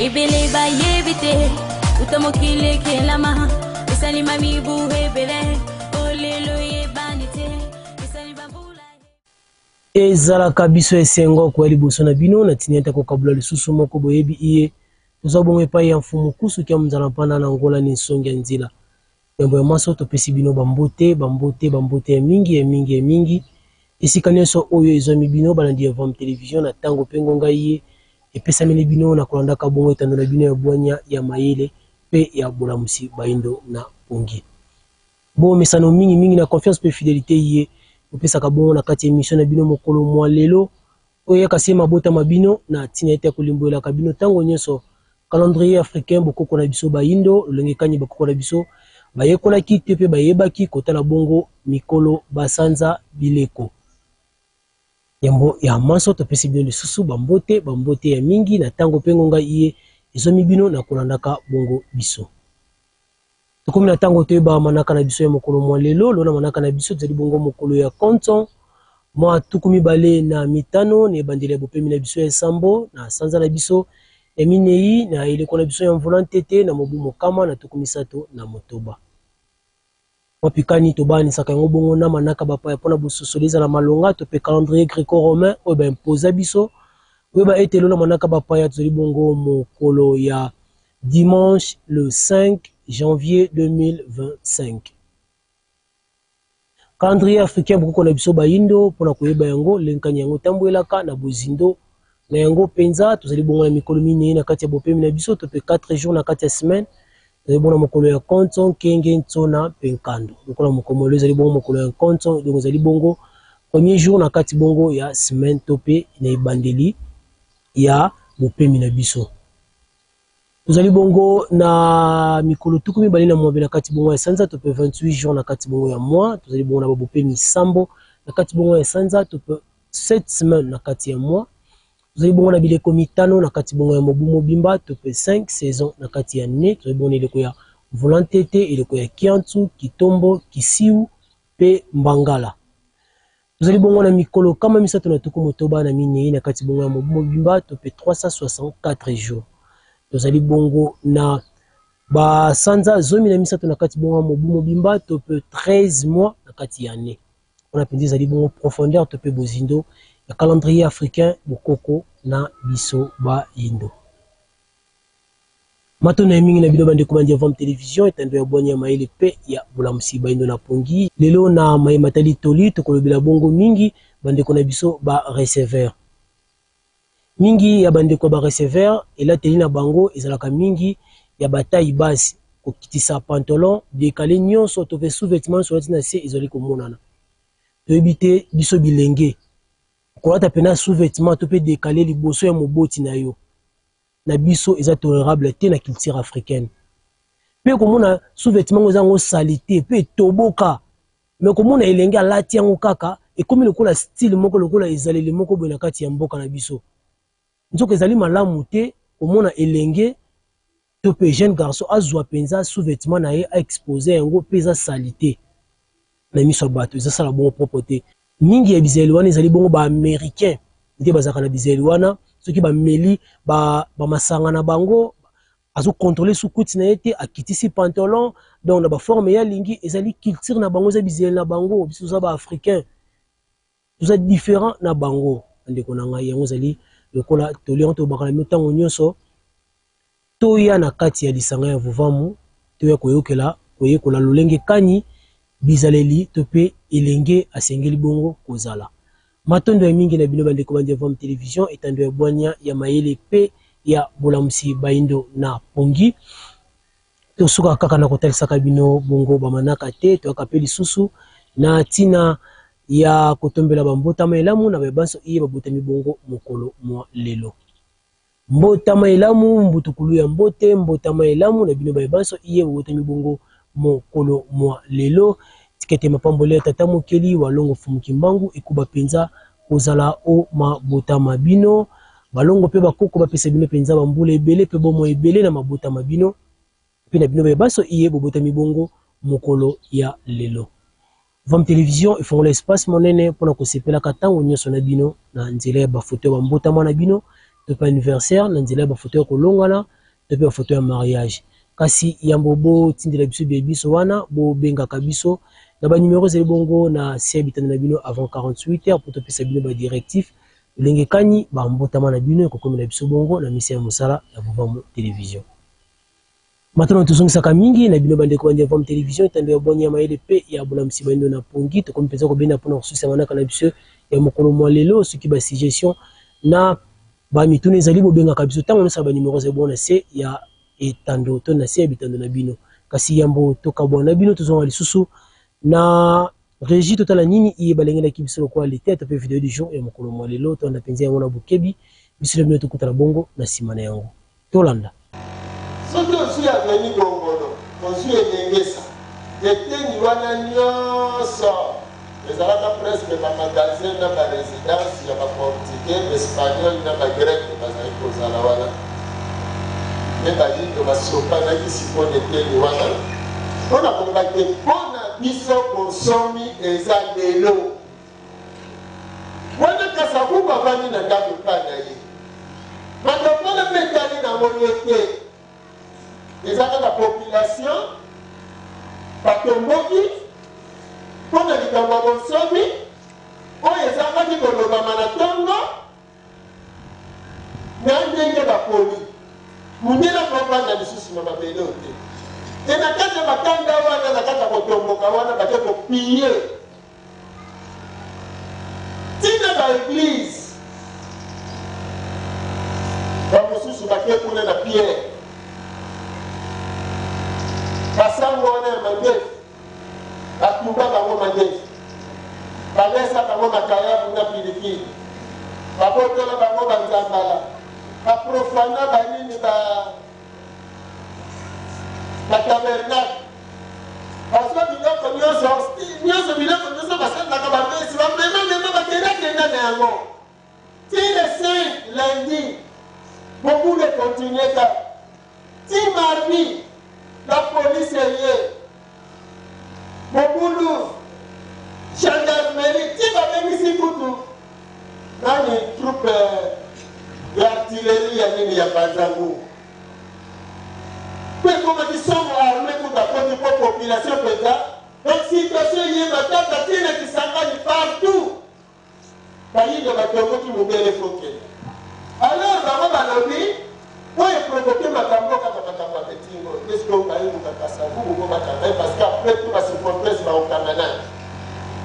Ebele bayebi te uta mokili ekelama esalima mibu ebele olelo eyebani te esali bambula. Ezalaka biso esengo koya liboso na bino na tina ete kokabola lisusu moko boyebi iye tozwa bongo epai ya Mfumu Kusu kia Munzala Mpana na Ngola ni Nsongi ya Nzila. Yambo ya manso topesi bino ba mbote, ba mbote, ba mbote ya mingi, ya mingi, ya mingi esika nionso oyo ezwami bino balandi ya Vam Television na tango pe ngonga iye epesameli bino na kolandaka bongo etando na bino ya bwanya, ya mayele pe ya bolamusi bayindo na pongi. Bo mesano mingi mingi na confiance pe fidelite iye bopesaka bongo na kati ya emission na bino mokolo mwa lelo oyo eyaka se mabota ma bino na tina ete ya kolimbolelaka bino tango nionso calendrier africain bokoko na biso bayindo lolenge kani bakoko na biso bayekolaki te pe bayebaki kotala bongo mikolo ba sanza bileko. Yambo ya manso topesi bino lisusu ba mbote ba mbote ya mingi na tango pe ngonga iye ezwami bino na kolandaka bongo biso. Tokomi na tango toyeba manaka na biso ya mokolo mwa lelo. Lona manaka na biso tozali bongo mokolo ya konton mwa 25 na ebandeli ya bopemi na biso ya nsambo na sanza na biso ya minei na eleko na biso ya mvula ntete na mobu 136. Wapi kani tobaanisaka yango bongo na manaka bapaya mpo na bososoli ezala malonga to mpe calendrier greco-romain oyo ba imposa biso. Koyeba ete lelo na manaka bapaya tozali bongo mokolo ya dimanche le 5 janvier 2025. Calendrier africain bokoko na biso bayindo mpo na koyeba yango lenkani yango etambwelaka na bozindo na yango mpenza. Tozali bongo na mikolo minei na kati ya bopemi na biso to mpe 4 jours na kati ya semaine. Tozali bongo na mokolo ya Nkonso, Nkenge, Nsona mpe Nkando. Lokola mokomolo ezali bongo mokolo ya Nkonso, donc ezali bongo premier jour na kati bongo ya semaine to mpe na ebandeli ya bopemi na biso. Tozali bongo na mikolo 28 na kati bongo ya sanza to mpe 28 jours na kati bongo ya mois. Tozali bongo na ba bopemi sambo na kati bongo ya sanza to mpe 7 semaines na kati ya mois. Tozali bongo na bileko mitano na kati bongo ya mobu mobimba to mpe 5 saisons na kati ya annee. Tozali bongo na eleko ya mvula ntete, eleko ya kiantu, kitombo, kisiu mpe mbangala. Tozali bongo na mikolo 364 na kati bongo ya mobu mobimba to mpe 364 jours. Tozali bongo na ba sanza 13 na kati bongo ya mobu mobimba to mpe 13 mois na kati ya annee. Wana mpenza ezali bongo profondeur to mpe bozindo ya calendrier africain bokoko na biso bayindo. Matondo ya mingi na bino bandeko bandi ya Vam Television, etando ya bwanya ya mayele mpe ya bolamusi bayindo na pongi. Lelo na maye matali toli tokolobela bongo mingi bandeko na biso ba receveur. Mingi ya bandeko ya ba receveur elateli na bango ezalaka mingi ya ba taille basse, kokitisa pantalon, decale nionso to pe sous-vetement nionso olati na se ezali komonana. Toyebi te biso bilenge kolata pena sous-vetement to pe decale liboso ya moboti na yo na biso eza tolerable te na culture africaine. Pe komona sous-vetement ngo eza ngo salite pe etoboka mais komona elenge alati yango kaka ekomi lokola style moko lokola ezaleli moko boye na kati ya mboka na biso. Nzoka ezali malamu te komona elenge to pe jeune garçon azua penza sous-vetement na ye a exposer yango pe eza salite na miso ya bato, eza sala bongo propre te. Mingi ya bizaleli wana ezali bongo ba americains nde bazalaka na bizaleli wana, soki bameli ba masanga na bango azo contrôler sous cuite na ye te, akitisi pantalon donc na ba forme ye alingi, ezali culture na bango, eza bizaleli na bango. Biso toza ba africains, toza différent na bango bandeko na ngai. Yango ezali lokola toli yango tolobaka na bino ntango nyonso, toya na kati ya lisanga ya Vuvamu, toya koyokela, koyekola lolenge kani bizaleli to pe elenge asengeli bongo kozala. Matondo ya mingi na bino bandeko bandi ya Vam Television, etando ya bwania, ya mayele pe ya bolamusi bayindo na pongi. Tosukaka kaka na kotalisaka bino bongo ba manaka te, toyaka pe lisusu na tina ya kotombela ba mbotama elamu na baye banso iye babotami bongo mokolo mwa lelo. Mbotama elamu, mbutukulu ya mbote, mbotama elamu na bino baye banso iye bobotami bongo mokolo mwa lelo. Tika ete mapamboli ya Tata Mokeli wa Longo Mfumu Kimbangu ekoba penza kozala o mabota ma bino. Balongo pe bakoko bapesa bino penza ba mbula ebele pe bomoi ebele na mabota ma bino pe na bino baye banso iye bobotami bongo mokolo ya lelo. Vam Television efongola espace monene mpo na kosepelaka tango nionso na bino na nzela ya ba photo ya ba mbotama na bino to pe anniversaire, na nzela ya ba photo ya kolongana to pe ba photo ya mariage. Kasi yambo bo tindela biso biye binso wana, bo bengaka biso na ba numero ezali bongo na se ya bitando na bino avant 48 heures po topesa bino ba directives lolenge kani ba mbotama na bino ekokomela biso bongo na misa ya mosala ya Vuvamu Television. Matondo tozongisaka mingi na bino bandeko bandi ya Vuvamu Television, etando ya bwanya ya mayele pe ya bolamusi baindo na pongi. Tokomi mpenza kobenda pona kosusa manaka na biso ya mokolo mwa lelo. Soki ba suggestions na ba mituna ezali, bobengaka biso tango nyonso na ba numero ezali bongo na se ya etando to na se ya bitando na bino. Kasi yambo tokabwana na bino, tozonga lisusu na regie totala nini iye balengelaki biso lokola liteya to pe video du jour ya mokolo mwa lelo. Tolanda mpenza yango na bokebi, biso na bino tokutana bongo na sima na yango. Tolanda. Soki ozui avenue Bongolo, ozui Elengesa, eteni wana nionso ezalaka presque ba magasins na ba residences ya ba Portugais, Espagnols na ba Grecs bazalaki kozala wana. Nde bayindo basopanaki sikoyo na eteni wana mpo na koloba ke mpo na biso bonsomi eza lelo. Wana Kasavubu avandi na ndako epai na ye. Makambo wana mpe etali nango ye te. Eza kaka population batomboki mpo na likambo ya bonsomi oyo ezangaki kolobama na tongo na ndenge baponi. Mundele akovanda lisusu na mabele oyo te. E na kati ya bakanda wana, na kati ya kotomboka wana, bake kopiller Ti na ba eglise ba mosusu bake kuna na pierre ba sango wana ya mandefu batumba bango mandefu balesa bango makayabu na pilipili babotola bango banzambala baprofana banini ba Ba tabernacle bazwa biloko nyonso nyonso biloko nyonso basalelaka bamesi bamema mema bakenda kenda na yango ti le 5 lundi mobulu ekontinue kaka ti mardi la police eye mobulu gendarmerie ti babengisi kutu nani troupe ya artillerie ya nini ya panzangu Mpe ekomaki somo armee kutu akoti mpo population penza donc situation eye matata ti na Kisangani partout bayindo batomboki mundele faut kende alors bango balobi oyo e provoque makambo kaka makambo ya meeting oyo nde sikoyo baye luka Kasavubu mpo bakanga ye parce que après tout ba supporters bakokanga nani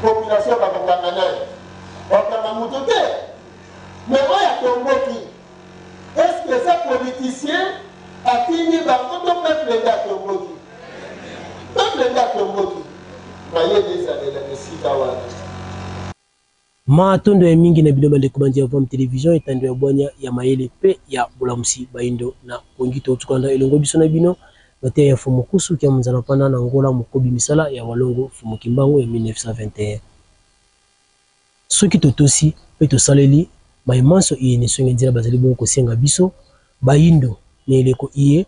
population bakokanga nani bakokanga moto te mais oyo atomboki Est ce que eza politicien atindi bango to peuple nde atomboki? Peuple nde atomboki. Mayele ezalela na esika wana. Matondo ya mingi na bino bandeko bandi ya Vam Television, etando ya bwanya, ya mayele pe ya bolamusi bayindo na pongi. Towuti kolanda elongo biso na bino mateya ya Mfumu Kusu kia Munzala Mpana na Ngola mokobi misala ya Walongo Mfumu Kimbangu ya 1921. Soki totosi mpe tosaleli maye manso iye n'esonge nzela bazali bongo kosenga biso, bayindo, na eleko iye,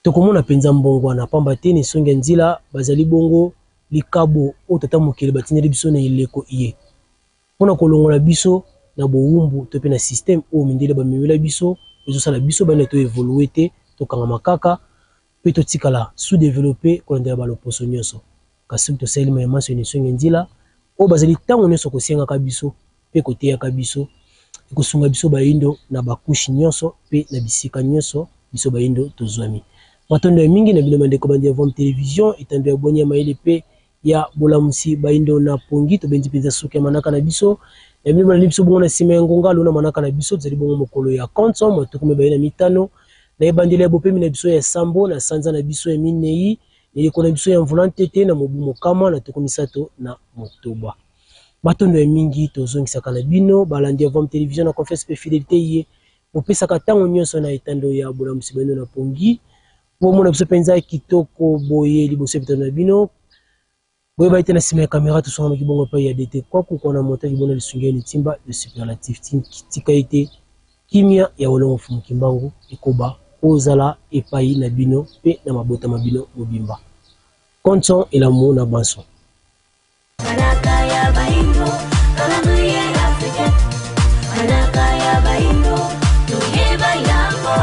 tokomona mpenza mbongwana, pamba te n'esonge ya nzila bazali bongo likabo oyo Tata Mokeli batindeli biso na eleko iye, mpo na kolongola biso na bowumbu to mpe na système oyo mindele bamemela biso, ezosala biso bayindo to evoluer te, tokangama kaka mpe totikala sous-developper kolandela ba loposo nionso. Kasi soki tosaleli maye manso ya Nesonge Nzila, oyo bazali tango nionso kosengaka biso mpe koteyaka biso, ekosunga biso bayindo na ba couches nionso mpe na bisika nionso biso bayindo tozwami. Matondo ya mingi na bino bandeko bandi ya Vom Television, etando ya bwanya ya mayele mpe ya bolamusi bayindo na pongi. Tobendi mpenza suka ya manaka na biso. Na bino bolandi biso bongo na sima ya ngonga lona manaka na biso, tozali bongo mokolo ya konso mwa 25 na ebandeli ya bopemi na biso ya sambo na sanza na biso ya minei Eleko na biso ya mvula ntete na mobu 136. Matondo ya mingi tozongisaka na bino balandi ya Vam Television na confiance mpe fidelite iye bopesaka tango nionso na etando ya bolamusi bino na pongi. Bomona biso mpenza kitoko boye liboso ya bitando na bino. Boyeba ete na nsima ya kamera tosongamaki bongo epai ya DT Kwaku kona montaki bona lisungi ya Litimba le superlatif. Tika ete kimia ya Wolongo Mfumu Kimbangu ekoba kozala epai na bino mpe na mabota ma bino mobimba. Konson elamu na banso. Manaka ya baindo, calendrier africain. Manaka ya baindo, toyeba yango,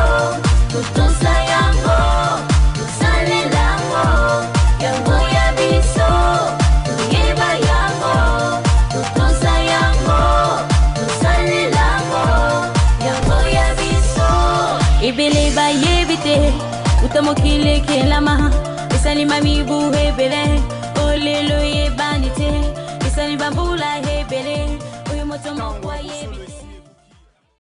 totosa yango, tosalela yango, yango ya biso. Toyeba yango, totosa yango, tosalela yango, yango ya biso. Ebele bayebi te, uta mokili ekelama, esalima mibu ebele, olelo eyebani te, esali bambula ebele, oyo moto moko ayebi.